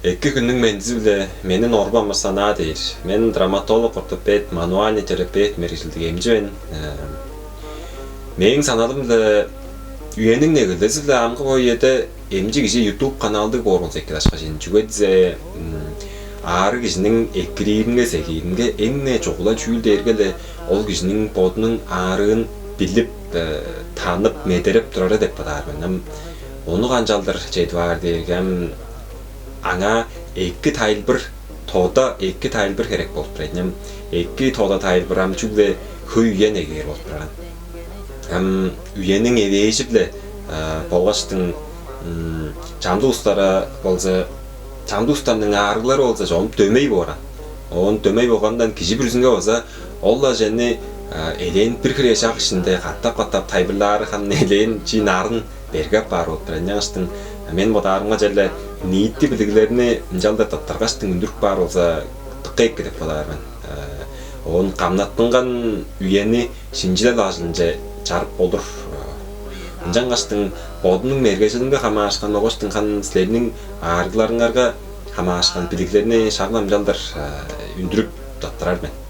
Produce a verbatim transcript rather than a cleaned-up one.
Эки хүннүң мендизи-биле, мени Норбу Амыр-Санаа дээр. Мен травматолог, ортопед, мануальный терапевт мергежилдиг эмчи мен. Мээң саналым-биле үениң негелдези-биле амгы бо үеде эмчи кижи YouTube каналдыг боор болза эки дашка чейин. Чүге дизе аарыг кижиниң экирииринге, сегииринге эң-не чугула чүүл дээрге-ле ол кижиниң бодунуң аарыын билип, танып, медереп турары деп бодаар мен. Ам ону канчалдыр чедип аар дээрге, ам аңаа эки тайылбыр, тода эки тайылбыр херек болуп турар ийин. Ам эки тода тайылбыр ам чүгле хөй үе негээр болуп турар. Ам үениң эвээжи-биле болгаштың чамдык улустарга болза, чамдык улустарның аарыглары болза чогум дөмей боор. Оон дөмей болгандан кижи бүрүзүнге болза ол-ла чүвени элээн бир хире шак иштинде катап-катап тайылбырлаары харын элээн чиин арын берге апаар болуп турар. Ынчангаштың мен бодаарымга черле ниити билиглерни ынчалдыр тырттыргаштың үндүрүп каар болза дыка эки деп бодаар мен. Оон камнаттынган үени шинчилел ажылынче чарып болур. Ынчангаштың бодумнуң мергежилимге хамаарышкан болгаш дыңхан силерниң аарыгларыңарга хамаарышкан билиглерни шак-ла ынчалдыр үндүрүп тырттырар мен.